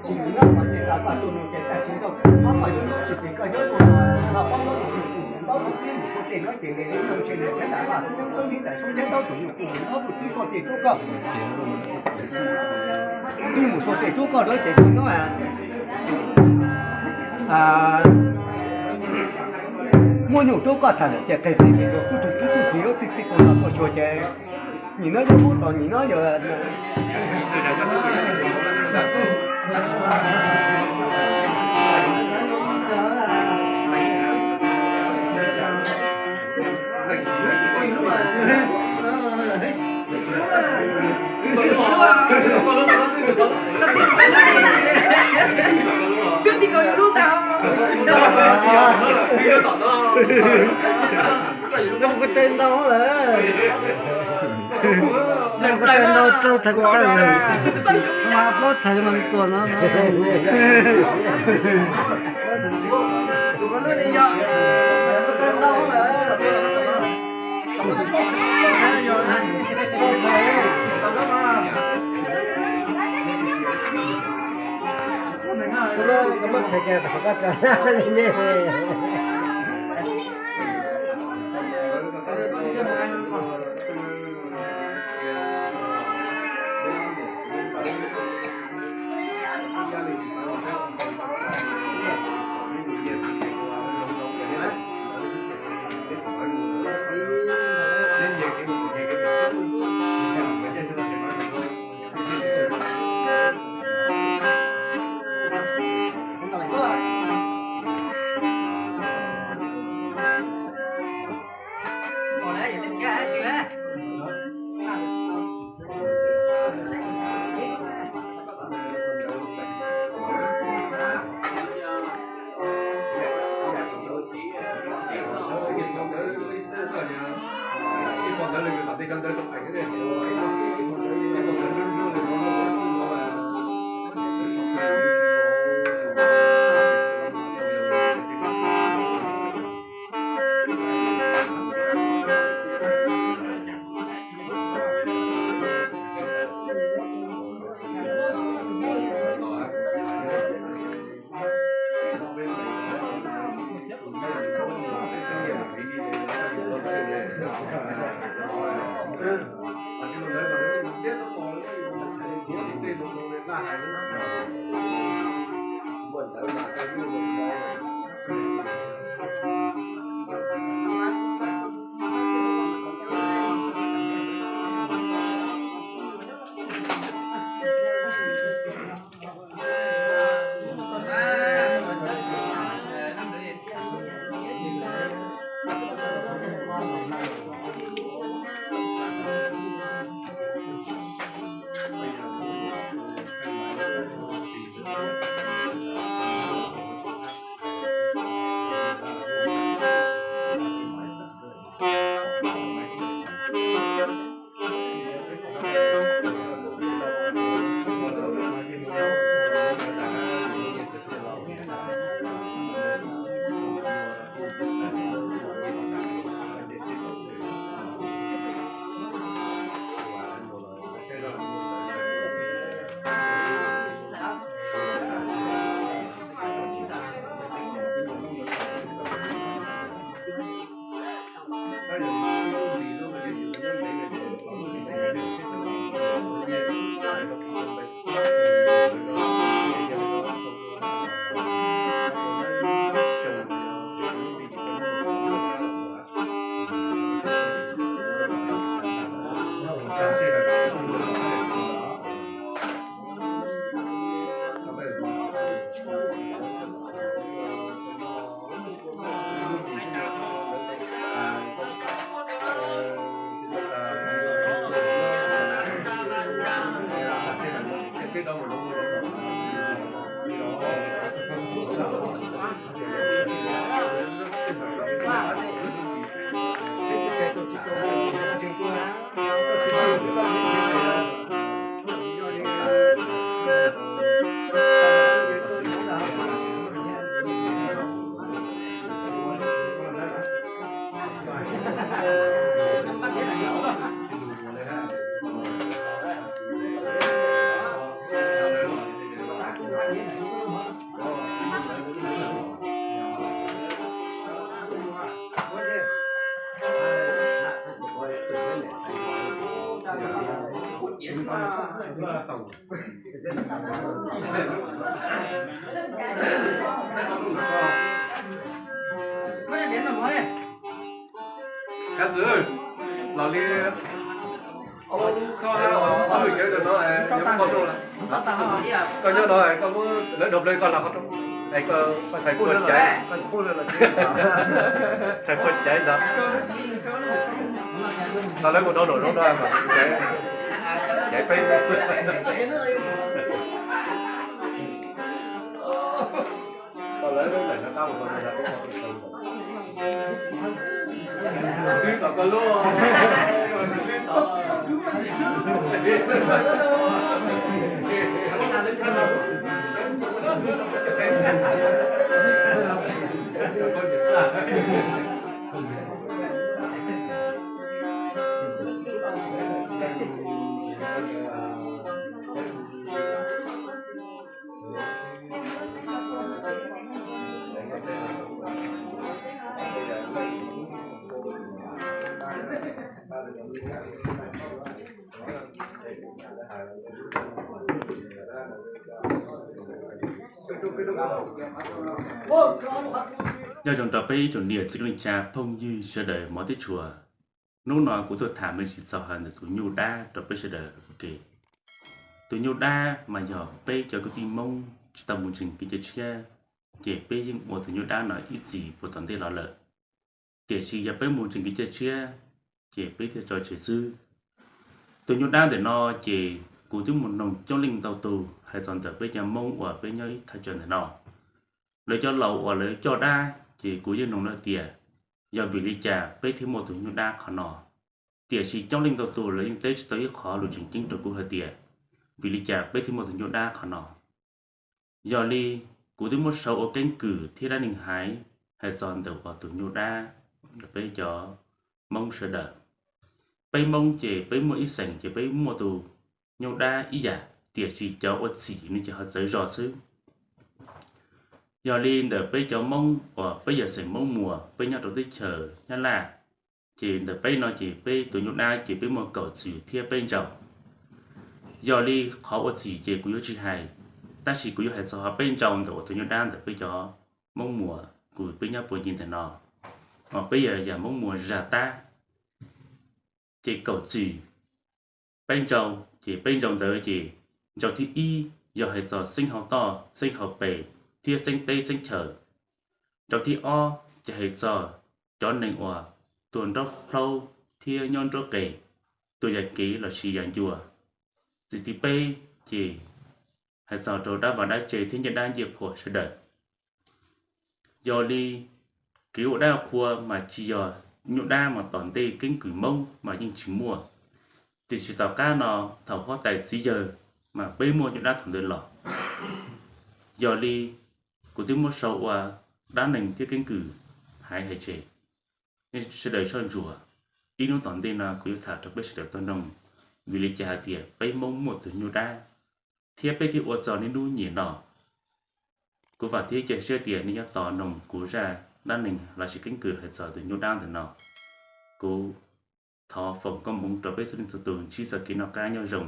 Tsis nyob qhov ces tas koj tus nus ces tam sim nkaus koj yuav lub tsis ces koj yuav tus no, koj paub lub tus nus tus ntaub tus pib mus sua tej no ces ntes li no ntshe nws txheeb tas koj tus nus koj li tam sub txheeb ntaub tus nus tus nus ntaub tus pib sua tej rub koj, pib mus sua tej rub koj lawm ces tus no muab nyuj rub koj tag lawm ces qe qe qe rau kuj tus pib kuj tig lub txij txij tus no tuaj xyuas ces nim no yog kuj txom nyem no yog twb tig nkaus yus lub ntag. Nyob mus ko taw ntau lawm. Nyob mus ko taw ntau rau thaiv ko taw lawm. Mas plaub thaiv mas tuas no. Kav xwm, los li ob lub khob hab ob lub cawv rau no, koj nyob no koj muab lawv dob nplej koj hla qhov rooj, thais puag caiv, thais puag caiv ntag. Los lawv mus dob nraum zoov no mas caiv, caiv peb. Nyob zoo rau peb ib tsoom niam txiv kwv tij neej tsa phooj ywg sawv daws mov tib tshua. Hnub no kuv tuaj tham me ntsis txog hais ntawm tus nyuj dab rau peb sawv daws ua ke. Tus nyuj dab mas yog peb cov kwv tij Hmoob tsis tau mus ntseeg kev cai tshiab, ces peb yeej ua tus nyuj dab no ib txhis puag tom ntej los lawm. Tiam sis yog peb mus ntseeg kev cai tshiab, ces peb thiaj tso tseg xwb. Tus nyuj dab ntawm no ces kuv twb mus noog coob leej ntau tus hais txog ntawm peb cov Hmoob uas peb nyob ib thaj chaw ntawm no. Lawv cov laus uas lawv coj dab ces kuv yeej noog lawv tias, yog vim li cas peb thiaj muaj tus nyuj dab qhov no? Tiam sis coob leej ntau tus lawv yeej teb tsis tau ib qho lus tseem ceeb rau kuv hais tias, vim li cas peb thiaj muaj tus nyuj dab qhov no. Yog li, kuv twb muab sau ua keeb kwm thiab dab neeg hais, hais txog ntawm uas tus nyuj dab, peb cov Hmoob sawv daws. Peb Hmoob ces peb muaj ib xeem ces peb muaj tus nyuj dab ib yam, tiam sis cov ua txim no ces ho txawv zog xwb. Yog li ntawm peb cov Hmoob uas peb yog xeem Hmoob Muas, peb nyob rau teb chaws Nyab Laj, ces ntawm peb no ces peb tus nyuj dab ces peb muaj kaum txwm thiab peb ntsaus. Yog li qhov ua txim ces kuv yuav tsis hais, tab sis kuv yuav hais txog ho peb ntsaus ntawm uas tus nyuj dab ntawm peb cov Hmoob Muas uas peb nyob puag ncig ntawm no, uas peb yog yam Hmoob Muas zaj tab. Ces kaum txwm, peb ntsaus, ces peb ntsaus ntawd ces ntsaus thib ib yog hais txog xeeb hauv toj, xeeb hauv pes, thiab xeeb teb xeeb chaw. Ntsaus thib ob ces hais txog cov neeg uas tuag nraub plaub thiab nyob nruab qes, tuag yam kev los sis yam ncua. Txwm thib peb ces hais txog rau dab vaj dab tse thiab ncej dab ncej qhua sawv daws. Yog li, kev ua dab ua qhua mas tsis yog nyuj dab mas tom ntej keeb kwm Hmoob mas yeej tsis muaj. Tiam sis tom qab no, thaum huab tais txiv yawg mas peb muaj nyuj dab thaum ntawd los. Yog li, kuv twb muab sau ua dab neeg thiab keeb kwm hais hais tseg. Nej sawv daws soj ntsuam, ib hnub tom ntej no kuv yuav tham rau peb sawv daws tau noog vim li cas hais tias peb Hmoob muaj tus nyuj dab, thiab peb thiaj ua txog niaj hnub niam no. Kuv vam thiab cia siab tias nej nyob tos noog kuv zaj dab neeg los sis keeb kwm hais txog tus nyuj dab ntawm no. Kuv thov foom koob hmoov rau peb txhua leej txhua tus ntsib txoj kev noj qab nyob zoo.